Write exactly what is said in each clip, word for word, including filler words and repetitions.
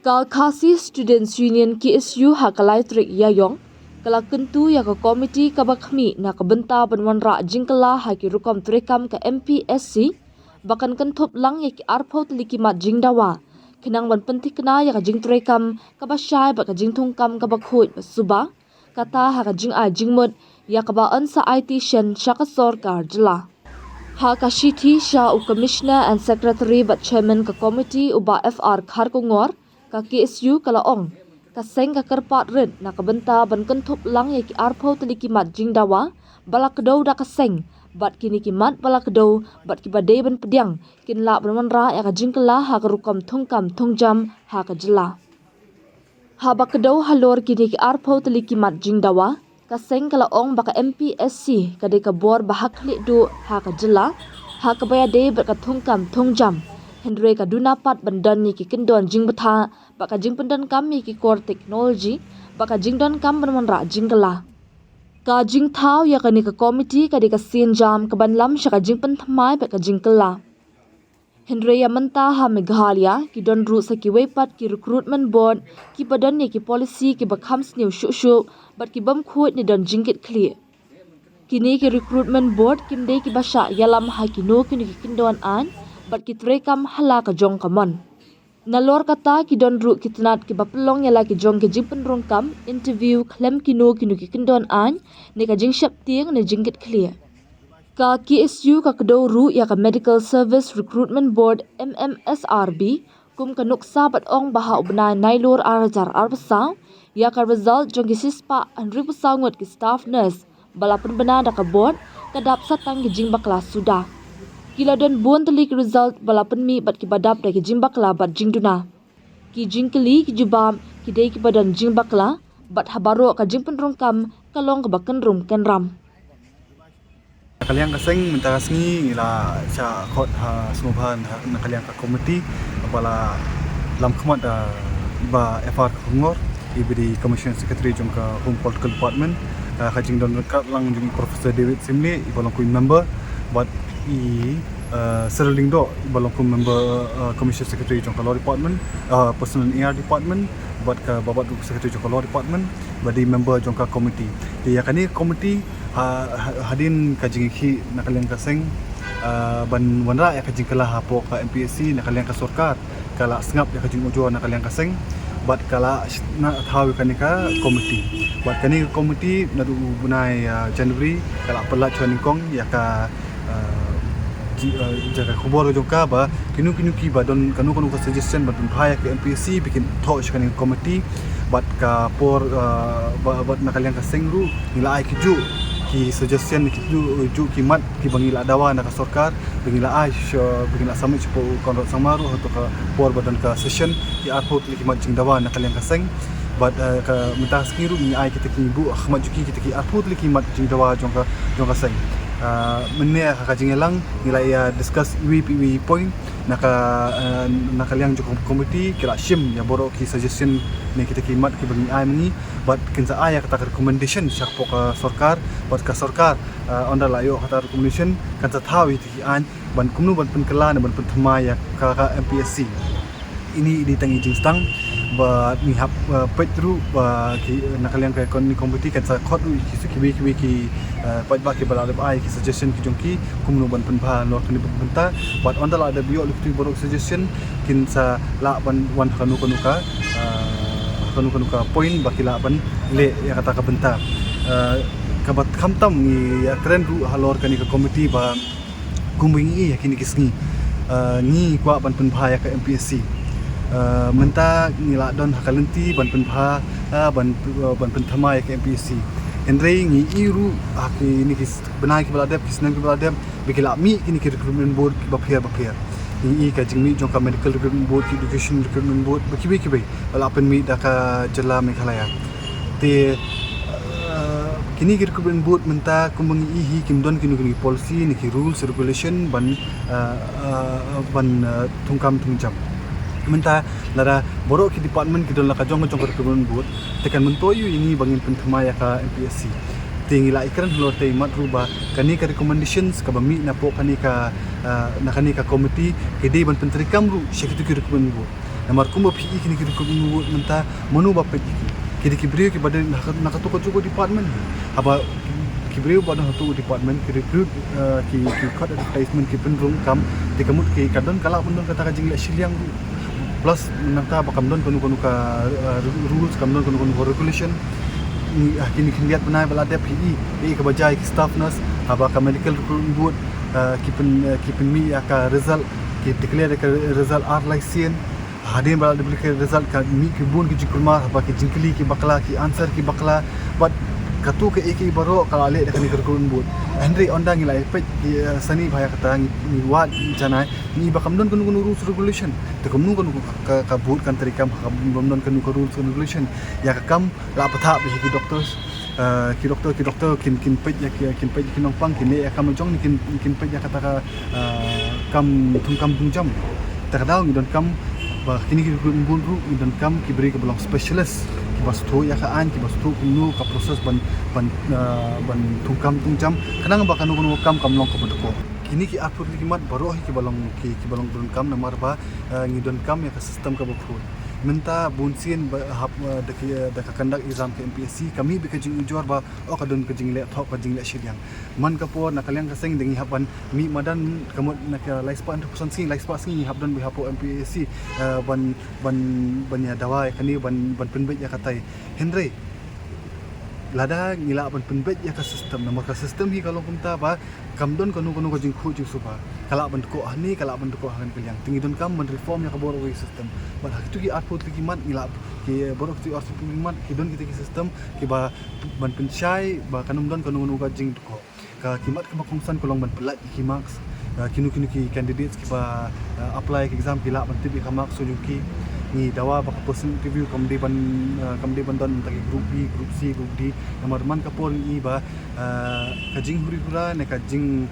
Ka Khasi Students Union, K S U, ha ka lai tarik Ïaïong ka la kyntu ïa ka komiti kaba khmih na ka bynta ban wanrah jingkylla ha ki rukom treikam ka M P S C ba kan kynthup lang ïa ki arphew tylli ki mat jingdawa khnang ban pynthikna ïa ka jingtreikam kaba shai bad ka jingthungkam kaba khuid ba suba, kata ha ka jingai jingmut ïa kaba yn sa aiti shen sha ka sorkar jylla. Ha ka shithi sha u Commissioner and Secretary bad Chairman ka komiti, u Bah F R Kharkongor, ka K S U ka la ong ka seng ka kyrpad rit na ka bynta ban kynthup lang ïa ki arphew tylli ki mat jingdawa ba la kdew da ka seng, bad kine ki mat ba la kdew bad kiba dei ban pdiang kin lah ban wanrah ïa ka jingkylla ha ka rukom thungkam thungjam ha ka jylla. Haba kdew halor kine ki arphew tylli ki mat jingdawa, ka seng ka la ong ba ka M P S C ka dei ka bor ba ha khlieh duh ha ka jylla ha kaba ïadei bad ka thungkam thungjam, hynrei ka duna pat ban don ïa ki kyndon jingbthah bad ka jingpyndonkam ïa ki kor technology bad ka jingdonkam ban wanrah jingkylla. Ka jingthaw ïa kane ka komiti ka dei ka sienjam kaban lam sha ka jingpynthymmai bad ka jingkylla. Hynrei ïa mynta ha Meghalaya ki don ruh sa kiwei pat ki recruitment board kiba don ïa ki policy kiba kham sniew shuh shuh bad ki bym khuid ne don jingkitkhlieh. Kine ki recruitment board kim dei kiba shah ïalam ha kino kino ki kyndon aiñ bad ki treikam ha la ka jong ka mon. Nalor kata ki don ruh ki tnat kiba pynlong ïa la ki jong ki jingpynrung kam, interview, khlem kino kino ki kyndon aiñ ne ka jingsheptieng ne jingkitkhlieh. Ka K S U ka kdew ruh ïa ka Medical Service Recruitment Board, M M S R B, kum ka nuksa bad ong ba ha u bnai Nailur ar hajar arphew saw ïa ka result jong ki shispah hynriewphew saw ngut ki staff nurse ba la pynbna da ka board ka dap sa tang ki jingbakla suda. Ki la don bun tylli ki result ba la pynmih bad kiba dap da ki jingbakla bad jingduna. Ki jingkylli ki jubab ki dei kiba don jingbakla bad ha baroh ka jingpynrung kam ka long kaba kynrum kynram. Na ka liang ka seng mynta ka sngi ngi la shah khot ha sngewbha na ka liang ka komiti ba la lam khmat da Bah F R Kharkongor, i ba dei Commissioner Secretary jong ka Home Political Department. Ah, ka jingdon ryngkat lang jong i Professor David Simlieh, i ba long kum i member, bad i, ah, Sir Lyngdoh, i ba long kum i member, ah, Commissioner Secretary jong ka Law Department, ah, Personnel and A R Department, bad ka Babat ruh Secretary jong ka Law Department, ba dei member jong ka komiti. Te ïa kane ka komiti, ha, ha, hadien ka jingïakhih na ka liang ka seng, ah, ban wanrah ïa ka jingkylla hapoh ka M P S C na ka liang ka sorkar, ka la sngap ïa ka jingujor na ka liang ka seng bad ka la sh-, na thaw ïa kane ka komiti. Bad kane ka komiti naduh u bnai, ah, January ka la pynlait sha nyngkong ïa ka, ah, ji-, ah, jaka khubor jong ka ba kino kino kiba don kano kano ka suggestion ban pynbha ïa ka M P S C ba kin thoh sha kane ka komiti. Bad ka por, ah, ba-, bad na ka liang ka seng ruh ngi la ai ki juh ki suggestion, ki juh, juh ki mat kiba ngi la dawa na ka sorkar ba ngi la ai sha, ba ngi la submit shapoh u Conrad Sangma ruh ha kato ka por ba don ka session, ki arphew tylli ki mat jingdawa na ka liang ka seng. Bad, eh, ka mynta ka sngi ruh ngi ai kita ki buh ha khmat jong ki kita ki arphew tylli ki mat jingdawa jong ka, jong ka seng. Ah, mynne ha ka jingïalang ngi la ïa discuss iwei pa iwei point na ka, eh, na ka liang jong ka komiti, ki la shim ïa baroh ki suggestion ne kita ki mat kiba ngi ai ma ngi. Bad kin sa ai ïa kata ka recommendation shapoh ka sorkar, bad ka sorkar, eh, ynda la ïoh kata ka recommendation kan sa thaw ïa kita ki aiñ ban kumno ban pynkylla ne ban pynthymmai ïa ka, ka M P S C. Ini i dei tang i jingsdang ba ngi hap, eh, peit ruh ba ki, na ka liang ka kon-, ni komiti kan sa khot ruh ki, kiwei kiwei ki, eh, paidbah kiba la dep ai ki suggestion ki jong ki kumno ban pynbha halor kane ka bynta. Bad ynda la dep ïoh lynti baroh suggestion kin sa lah ban wan ha kano kano ka, ah, ha kano kano ka point ba ki lah ban leh ïa kata ka bynta. Ah, kaba khamtam ngi ïakren ruh halor kane ka komiti ba kumba ngi ïohi ha kine ki sngi, ah, ngi kwah ban pynbha ïa ka M P S C. Ah, mynta ngi la don ha ka lynti ban pynbha, ah, ban, ah, ban pynthymmai ïa ka M P S C. Hynrei ngi ïohi ruh ha kine ki s-, bnai kiba la dep, ki snem kiba la dep, ba ki la mih kine ki recruitment board kiba pher ba pher. Ngi ïohi ka jingmih jong ka Medical Recruitment Board, ki Education Recruitment Board, bad kiwei kiwei ba la pynmih da ka jylla Meghalaya. Te, eh, kine ki recruitment board mynta kumba ngi ïohi kim don kino kino ki policy ne ki rules regulation ban, eh, eh, ban, eh, thungkam thungjam. Mynta lada baroh ki department ki don la ka jong ka jong ka recruitment board, te kan myntoi ïa ngi ba ngin pynthymmai ïa ka M P S C. Te ngi la ïakren halor te i mat ruh ba kane ka recommendations kaba mih napoh kane ka, ah, na kane ka committee ki dei ban pyntreikam ruh sha kito ki recruitment board. Namar kumba phi i kine ki recruitment mynta, mano ba peit ïa ki? Ki dei ki briew kiba don na ka, na kato kajuh ka department. Haba ki briew ba don ha kato ka department ki recruit, eh, ki, ki khot advertisement, ki pynrung kam, te ka mut ki ka don, ka lah ban don kata ka jingleh shiliang ruh. Plus nangta ba kam don kano kano ka, eh, rules, kam don kano kano ka regulation. Ngi, ah, kine khyndiat bnai ba la dep hi i, i kaba jia ïa ki staff nurse, haba ka medical recruitment board, eh, ki pyn, eh, ki pynmih ïa ka result, ki declare ïa ka result ar lai sien. Hadien ba la declare result ka mih ki bun ki jingkulmar, haba ki jingkylli ki bakla, ki answer ki bakla. Bad kato kaei kaei baroh ka la leh da kane ka recruitment board. Hynrei ynda ngi la ïa peit ki, eh, sani ba ïa kata ngi, ngi wad ngi janai, ngi ba kam don kano kano rules regulation. Te kumno kano ka, ka board kan treikam ha kaba ym don kano ka rules regulation? Ïa ka kam la pathap ïa ki doctors, eh, ki doctor, ki doctor kin, kin peit ïa ki, kin peit ïa ki nongpang, kin leh ïa ka kam jong, kin, kin peit ïa kata ka, eh, kam thungkam thungjam. Te ka daw ngi donkam ba kine ki recruitment board ruh ngi donkam ki briew kiba long specialist, kiba sngewthuh ïa ka aiñ, kiba sngewthuh kumno ka process ban, ban, eh, ban thungkam thungjam. Khnang ba kano kano ka kam kam long kaba dkoh. Kine ki arphew tylli ki mat baroh hi kiba long ki, kiba long donkam namar ba, eh, ngi donkam ïa ka system kaba khuid. Mynta bunsien ba hap, eh, da ki, eh, da ka conduct exam ka M P S C, ka mih beit ka jingujor ba, oh, ka don ka jingleh thok, ka jingleh shiliang. Man ka por na ka liang ka seng da ngi hap ban mih madan, ka mut na ka lai spah hynriew phew san sngi, lai spah sngi ngi hap don beit hapoh M P S C, eh, ban, ban, ban ïa dawa ïa kane, ban, ban pynbeit ïa katai. Hynrei lada ngi lah ban pynbeit ïa ka system, namar ka system hi ka long kumta ba kam don kano kano ka jingkhuid jingsuba. Ka lah ban dkoh hangne, ka lah ban dkoh ha kane ka liang. Te ngi donkam ban reform ïa ka baroh ka system. Bad ha kito ki arphew tylli ki mat ngi lah, ki baroh kito ki arphew tylli ki mat ki don kita ki system kiba ban pynshai ba kan ym don kano kano ka jingdkoh. Ka ki mat kiba kongsan ka long ban pynlait ïa ki marks. Ah, kino kino ki candidates kiba, ah, apply ka exam ki lah ban tip ïa ka marks jong ki. Ngi dawa ba ka personal interview kam dei ban, ah, kam dei ban don tang ki group B, group C, group D. Namar man ka por ngi i ba, ah, ka jinghuri hura ne ka jing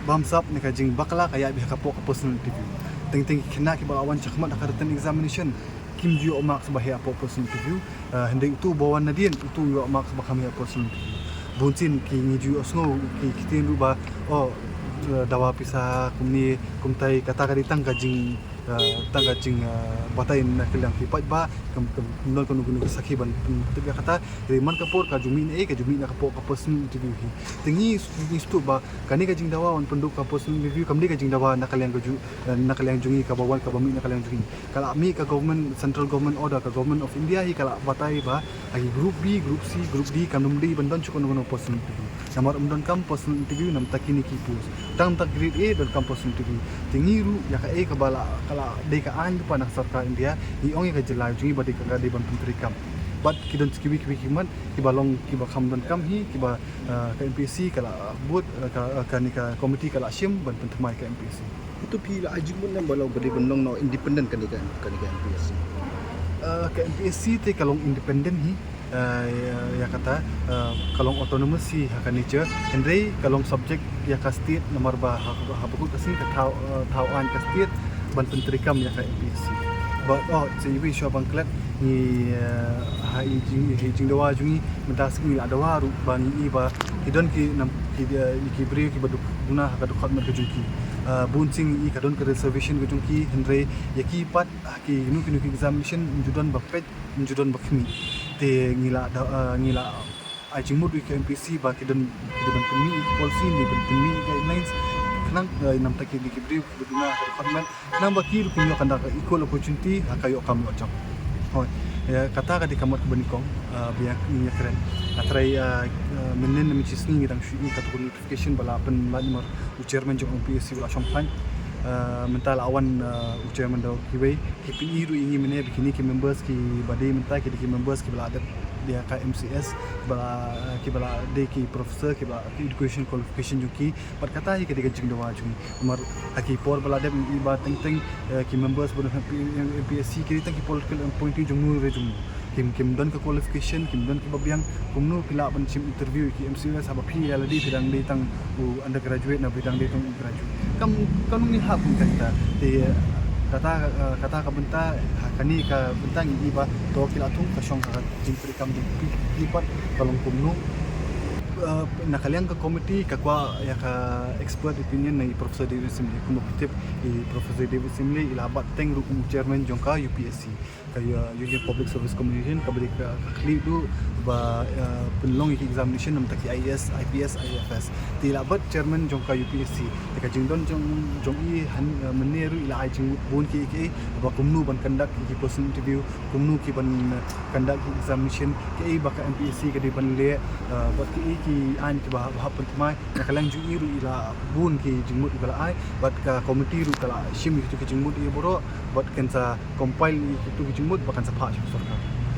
bamsap ne ka jingbakla ka ïaid beit ha ka por ka personal interview. Teng teng ki khynnah kiba la wan shakhmat ha ka written examination kim ju ïoh marks ba heh hapoh personal interview. Ah, hynrei uto uba wan nadien uto u ïoh marks ba kham heh hapoh personal interview. Bunsien ki ngi ju ïohsngew ki, ki ktien ruh ba, oh, eh, dawa pisa kumne kumtai, kata ka dei tang ka jing, eh, tang ka jing, eh, batai na ka liang ki paidbah, kam, kam don kano kano ka sakhi ban, ban tip ïa kata. Hynrei man ka por ka ju mih na, eh, ka ju mih na ka por ka personal interview hi. Te ngi, ngi sngewthuh ba kane ka jingdawa ban pynduh ka personal interview kam dei ka jingdawa na ka liang ka ju, eh, na ka liang jong ngi kaba wan kaba mih na ka liang jong ngi. Ka la mih ka government, central government order, ka government of India hi ka la batai ba ha ki group B, group C, group D kam dei ban don shuh kano kano personal interview. Namar ym donkam personal interview na bynta kine ki post. Tang bynta grade A donkam personal interview. Te ngi ruh ïa kaei kaba la, ka la dei ka aiñ lypa na ka sorkar India, ngi ong ïa ka jylla jong ngi ba dei ka, ka dei ban pyntreikam. Bad ki don kiwei kiwei ki mat kiba long kiba kham donkam hi, kiba, ah, ka M P S C ka la bud, ah, ka, ah, kane ka committee ka la shim ban pynthymmai ka M P S C. Uto phi la ai jingmut ne ba long ba dei ban long noh independent kane ka, kane ka M P S C? Ah, ka M P S C te ka long independent hi, ah, ïa, ïa kata, ah, ka long autonomous hi ha ka nature, hynrei ka long subject ïa ka state namar ba ha, ha bakut ka sngi ka thaw, ah, thaw aiñ ka state ban pyntreikam ïa ka M P S C. Ba, oh, sa iwei shuwa ban klet ngi, ah, ha i jing, ha i jingdawa jong ngi mynta sngi la dawa ruh ba ngi i ba ki don ki nam, ki, eh, ki briew kiba duk, duna ha ka dkhot met ka jong ki. Ah, bun sien ngi i ka don ka reservation ka jong ki, hynrei ïa ki pat, ah, kino kino ki examination ym ju don ba peit, ym ju don ba khmih. Te ngi la da, ah, ngi la ai jingmut ïa ka M P S C ba ki don, ki don ban pynmih ïa ki policy ne ban pynmih ïa ki guidelines. Khnang, eh, na bynta ki, ki briew kiba duna ha ka dkhot met. Namar ba ki ruh kin ïoh kata ka equal opportunity ha ka ïoh kam ïoh jop. Hooid. Ïa, kata ka dei ka mat kaba nyngkong, ah, ba ïa, ïa kren. Hynrei, ah, ah, mynnin ne mynshisngi ngi dang shu ïohi ïa kata ka notification ba la pynlait namar u chairman jong M P S C u la shong khlaiñ. Ah, mynta la wan, ah, u chairman da u kiwei. Ki pyni ruh ïa ngi mynne ba kine ki members kiba dei mynta ki dei ki members kiba la dep ïa ka M C S, ba la, kiba la dei ki professor, kiba la ki education qualification jong ki. Bad kata hi ka dei ka jingdawa jong ngi. Namar ha ki por ba la dep ngi i ba teng teng, eh, ki members ba don ha P-, M P S C ki dei tang ki political appointee jong no re jong no. Kim, kim don ka qualification, kim don kiba biang, kumno phi lah ban shim interview ïa ki M C S haba phi ïa lade phi dang dei tang u undergraduate ne phi dang dei tang u graduate. Kam, kam ngi hap kum kata. Te, eh, kata, eh, kata ka bynta, ha kane ka bynta ngi i ba to ki la thung ka shong ka jingpynkam jong phi, phi pat ka long kumno. Uh, na ka liang ka committee ka kwah ïa ka expert opinion na i Professor David Simley. Kumba phi tip, i Professor David Simley i la bat teng ruh kum u chairman jong ka U P S C, ka uh, Union Public Service Commission, kaba dei ka, ka khlieh duh ba uh, pynlong ïa ki examination namar ki I A S, I P S, I F S. Te i la bat chairman jong ka U P S C. Te ka jingdon jong jong i mynne ruh i la ai jingmut bun ki ki ba kumno ban conduct ki personal interview, kumno ki ban conduct ki examination, ki ba ka M P S C ka dei ban leh, uh, bad ki ki aiñ kiba hap pynthymmai. Na ka liang jong i ruh i la bun ki jingmut ba la ai, bad ka committee ruh ka la shim ïa ki jingmut i baroh, bad kan sa compile ïa ki jingmut ba kan sa phah sha sorkar.